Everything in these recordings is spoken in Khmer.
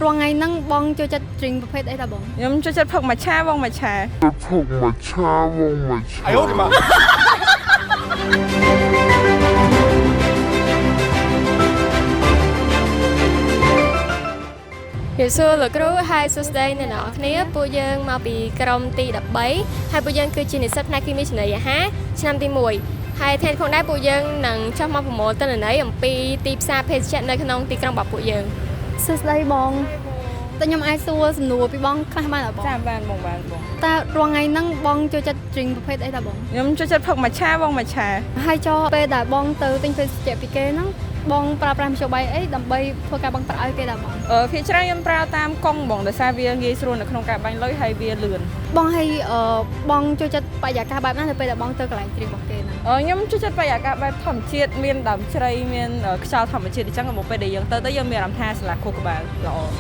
រាល់ថ្ងៃហ្នឹងបងចូលចិត្ត drink ប្រភេទអីតាបង? ខ្ញុំចូលចិត្តផឹកមច្ឆាបងមច្ឆា។ ផឹកមច្ឆាបងមច្ឆា。 哎呦我的妈！ ជម្រាបសួរលោកគ្រូហើយសួស្តីអ្នកនរគ្នា។ពួកយើងមកពីក្រុមទី13ហើយពួកយើងគឺជានិស្សិតផ្នែកគីមីចំណីអាហារឆ្នាំទី1ហើយថែមផងដែរពួកយើងនឹងចុះមកប្រមូលទិន្នន័យអំពីទីផ្សារភេសជ្ជៈនៅក្នុងទីក្រុងរបស់ពួកយើង។ សួស្តីបងតើខ្ញុំអាចសួរសំណួរពីបងខ្លះបានអត់បង? ចាបានបងបានបង។ តើរាល់ថ្ងៃហ្នឹងបងចូលចិត្ត drink ប្រភេទអីតាបង? ខ្ញុំចូលចិត្តផឹកមច្ឆាបងមច្ឆា។ ហើយចុះពេលដែលបងទៅទិញភេសជ្ជៈពីគេហ្នឹងបងប្រើប្រាស់មធ្យោបាយអីដើម្បីធ្វើការបង់ប្រាក់ឲ្យគេតាបង? ភាគច្រើនខ្ញុំប្រើតាមកុងបងដោយសារវាងាយស្រួលនៅក្នុងការបាញ់លុយហើយវាលឿន។ បងហើយអឺបងចូលចិត្តបរិយាកាសបែបណានៅពេលដែលបងទៅកន្លែង drink របស់គេហ្នឹង? ខ្ញុំចូលចិត្តបរិយាកាសបែបធម្មជាតិមានដើមជ្រៃមានខ្យល់ធម្មជាតិអញ្ចឹងមកពេលដែលយើងទៅទៅយើងមានអារម្មណ៍ថាស្រឡះខួរក្បាលល្អ។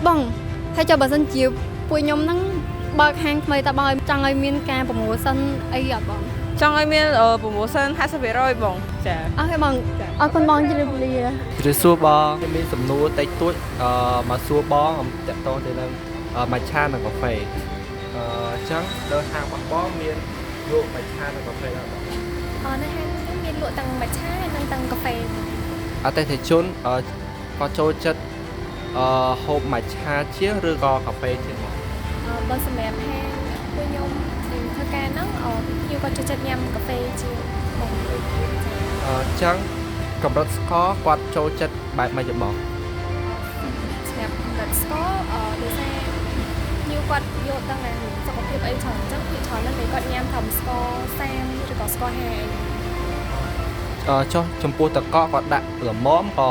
បងហើយចុះបើសិនជាពួកខ្ញុំហ្នឹងបើកហាងថ្មីតើបងឲ្យចង់ឲ្យមានការ promotion អីអត់បង? ចង់ឲ្យមាន promotion 50%បងចា។ OK បងអរគុណបងជម្រាបលា។ ជម្រាបសួរបងខ្ញុំមានសំណួរតិចតួចមកសួរបងអំទាក់ទងទៅនឹងមច្ឆានិងកាហ្វេអញ្ចឹងនៅហាងរបស់បងមានលក់មច្ឆានិងកាហ្វេដែរបង? អនៅហាងខ្ញុំមានលក់ទាំងមច្ឆានិងទាំងកាហ្វេ។ អតិថិជនគាត់ចូលចិត្តហូបមច្ឆាជាងឬក៏កាហ្វេជាងបង? បើសម្រាប់ហាងពួកខ្ញុំនឹងធ្វើការហ្នឹងភ្ញៀវគាត់ចូលចិត្តញ៉ាំកាហ្វេជាងបងចា។ អញ្ចឹងកម្រិតស្ករគាត់ចូលចិត្តបែបម៉េចបង? សម្រាប់កម្រិតស្ករដោយសារភ្ញៀវគាត់យកទាំងណាសុខភាពអីច្រើនអញ្ចឹងភាគច្រើនហ្នឹងគាត់ញ៉ាំត្រឹមស្ករ30ឬក៏ស្ករ50អី។ ចុះចំពោះទឹកកកគាត់ដាក់ល្មមក៏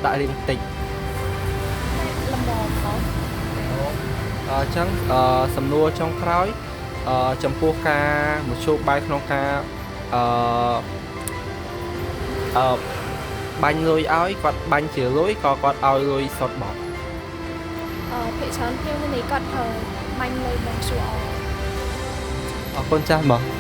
ដាក់រៀងតិច? ល្មមបង។ អញ្ចឹងសំណួរចុងក្រោយចំពោះការមធ្យោបាយក្នុងការអឺអឺបាញ់លុយឲ្យគាត់បាញ់ជាលុយក៏គាត់ឲ្យលុយសុទ្ធបង? ភាគច្រើនភ្ញៀវនៅនេះគាត់ប្រើបាញ់លុយបង QR។ អរគុណចាស់បង។